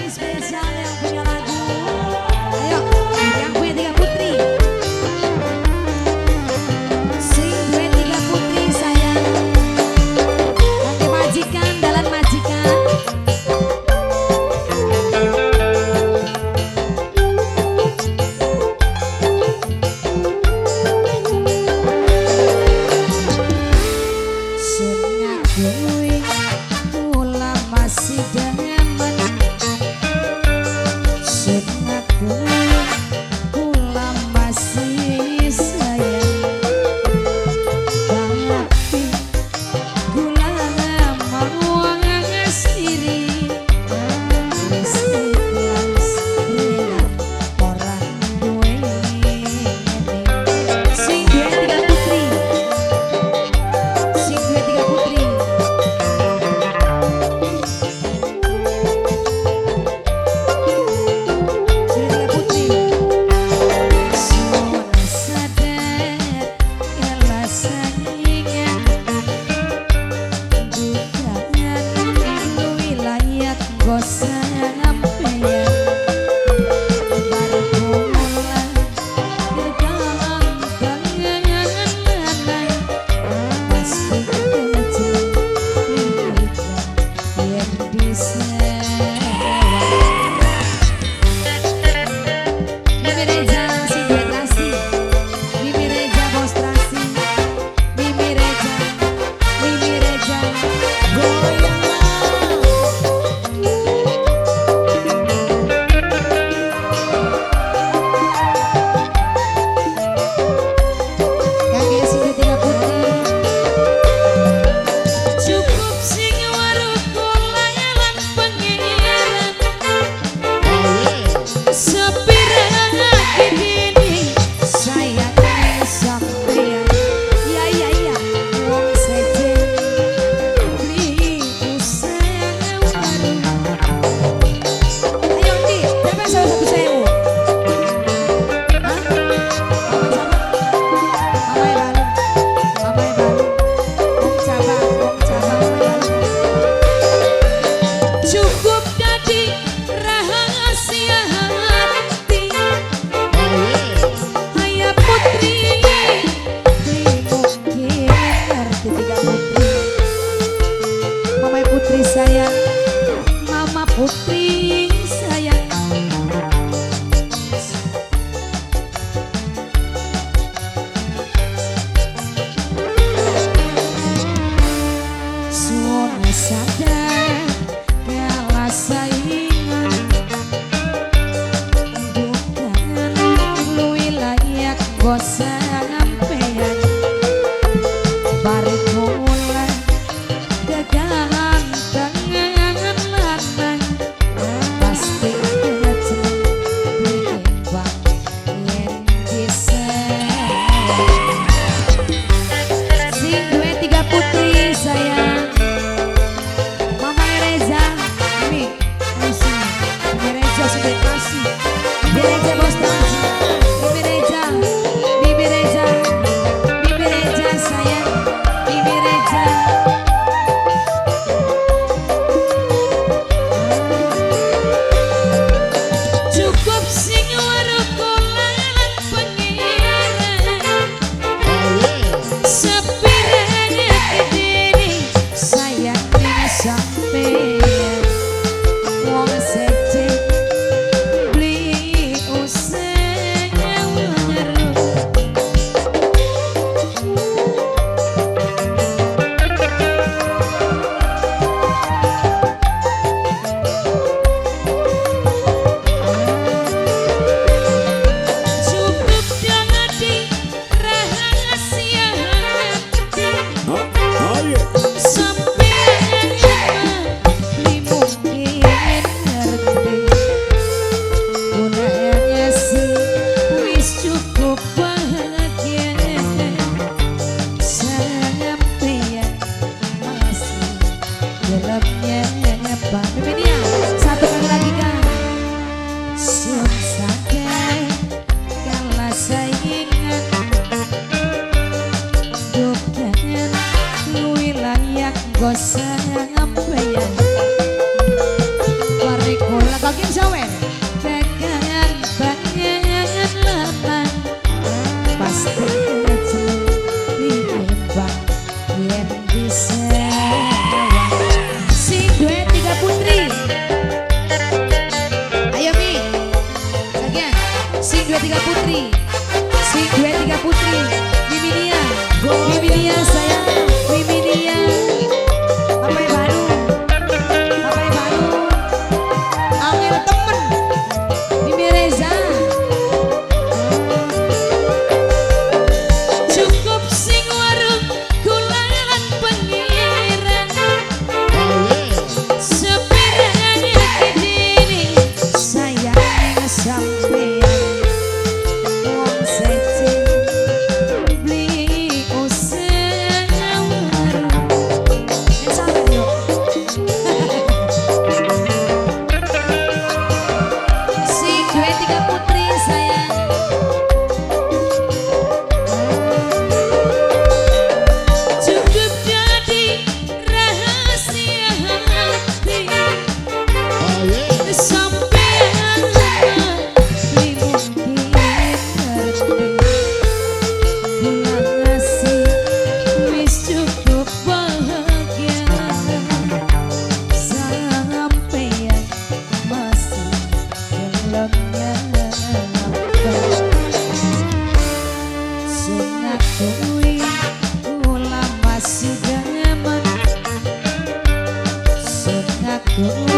Ini spesial yang punya lagu. Ayo, yang punya tiga putri. Sing duwe tiga putri sayang. Nanti majikan, dalan majikan. Sun ngakui kula masih demen. Sun ngakui kula masih sayang. Tapi kula mau sendiri. Wis ikhlas rela ora duwe ngene. Sing duwe tiga putri. Sing duwe tiga putri. Sing tiga putri. Sun sadar kalah saingan. Dugaan luwih layak nggo sampeyan. Bar kula kegantengan lanang. Pasti kecil yen disewang. Mimi Reza sing duwe trasi. Mimi Reza bos trasi. Mimi Reza, Mimi Reza. Goyanglah. Kakek sing duwe tiga putri. Cukup sing weruh kula lan pangeran. Sepirang kidini sayang sampeyan. Iya iya iya. Wong sejen beli usah baru. Ayo ndi, berapa salah satu sewu? Hah? Mama siapa? Mama e baru. Mama e baru. Wong cabang, mama e baru. Cukup dadi rahasia hati. Ayah putri, beli mungkin ngerti tiga putri. Mama putri sayang, mama putri sayang. Sun sadar kalah saingan. Bukan luwih layak nggo sampeyan. Bar kula kegantengan lanang. Pasti kecil tinimbang yen disewang. Sing duwe tiga putri sayang. Mama Reza, ini Reza, Mimi Reza sudah kasih. Mimi Reza bos Taji. Mimi Reza, Mimi Reza, Mimi Reza sayang, Mimi Reza. Cukup sing weruh kula lan pangeran. Sepirang kedini sayang ning sampeyan. Wong sejen beli usah weruh. Cukup dadi rahasia hati. Sampeyan beli mungkin ngerti. Gunanya sih wis cukup bahagia. Sampeyan masih gelapnya apa? Mimi Nia, satu kali lagi kan. Sun sadar kalah saingan. Dugaan luwih layak nggo sampeyan. Bar kula kaki Sing sawer. Dagangan banget lemah pasti kecil timbang yen disewang. Sing duet tiga putri. Ayo Mi. Sakian. Sing duet tiga putri. Sing duet tiga putri. Miminia. Miminia sayang. Miminia. Papai baru. Papai baru. Angel temen. Mimi Reza. Cukup sing warung kulaan pengiran. Sepirane kedini sayang sampeyan wong sece beli usah warung. Sampeyan yo. Sing duet tiga putri sayang. Cukup jadi rahasia hati sampeyan beli mungkin ngerti. Kula ngasih wis cukup bahagia sampeyan masih gelem nyapa. Sunat kuwi kula masih demen. Sunat kuwi